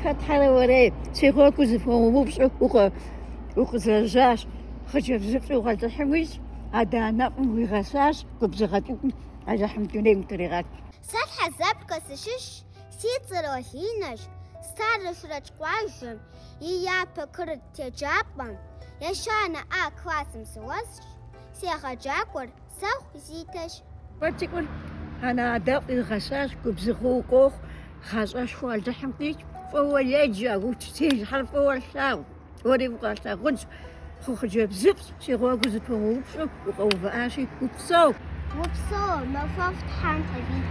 Тхьэхэ Тхьэрэ уэрей, си гъуэгур зэпомыупщӏу укъызэжьащ. Хъыджэбзыфӏу Алыхьым уищӏ, адэ-анэфӏым уигъэсащ, губзыгъэ цӏыкӏум Алыхьым дунейм утригъэт. Сэ Тхьэзэпхэ сыщыщщ, си цӏэр Алинэщ, Старэ Шэрэдж къуажэм и япэ курыт еджапӏэм ещанэ А классым сыщӏэсщ, си егъэджакӏуэр Сэхъу Зитэщ. Къуэ цӏыкӏур анэ-адэфӏ игъэсащ, губзыгъэу укъохъу, гъащӏэшхуэ Алыхьым къуит, фӏыуэ еджэ, учителхэр фӏыуэ лъагъу, уэри укъалъагъунщ. Хъыджэбзыфӏщ, си гъуэгур зэпомыупщӏу укъэувыӏащи, упсэу! Упсэу, махуэфӏ Тхьэм къывит.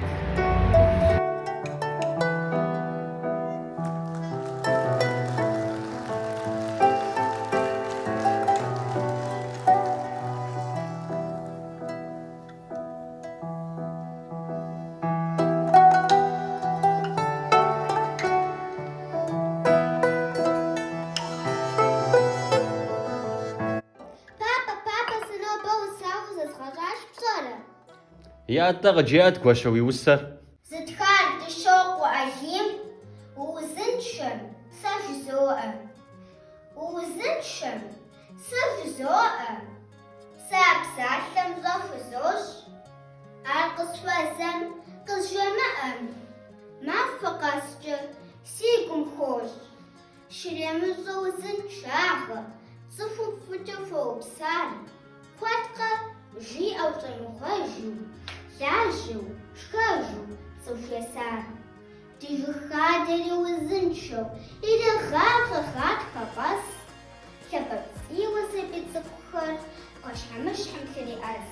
Папэ, папэ, сэ нобэ усауэ зэзгъэщӏащ, пщӏэрэ? Иӏэ-тӏэ, къыджеӏэт, Гуащэ, уи усэр. Зытхар Кӏыщокъуэ Алим, уузыншэм, сэ жызоӏэ. Уузыншэм, сэ жызоӏэ. Сэ а псалъэм пщӏэ хузощӏ. Ар къысхуэзэм къызжамыӏэм, махуэ къэскӏэ си гум хощӏ. Щремыщӏэ узыншагъэ, цӏыхум фӏыкӏэ хуэупсар, куэдкъэ жиӏэу щӏемыгъуэжу, лажьэу, шхэжу цӏыху есар. Ди жыг хадэри узыншэу ирегъагъэ гъатхэ къэс, лъапэпцӏийуэ сабий цӏыкӏухэр пхъэщхьэмыщхьэм лъреӏэс.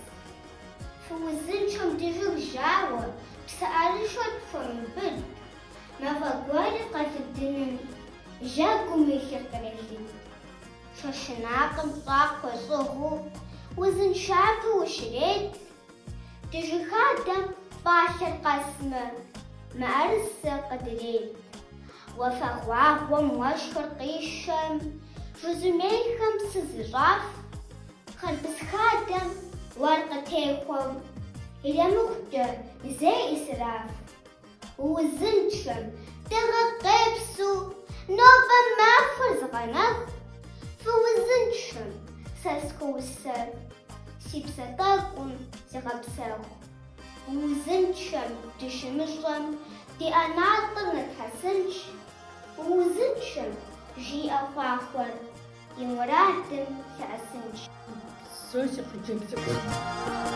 Фыузыншэм ди жыг жьауэ, псыӏэрышэр тхуэмыбыд, мафӏэ гуэри къэлыдыным жьэгум илъыр кърелыд. Шэшынакъым щӏакхъуэ щӏыгъуу узыншафэу ущрет, Ди жыг хадэм пӏалъэр къэсмэ, мыӏэрысэ къыдрет. Уафэгъуагъуэм уэшхыр къишэм, жызумейхэм псы зыщӏаф, хъарбыз хадэм уэр къытехуэм, иремыхъукӏэ зэи ӏисраф. Узыншэм дыгъэ къепсу нобэ махуэр зыгъэнэху, фыузыншэм сэ схуоусэр, си псэ тӏэкӏум зегъэпсэху. Узыншэм дыщымыщӏэм ди ӏэнатӏэр нэтхьэсынщ, узыншэм жиӏэ хъуахъуэр и мурадым лъэӏэсынщ. Упсэу, си хъыджэбз цӏыкӏу.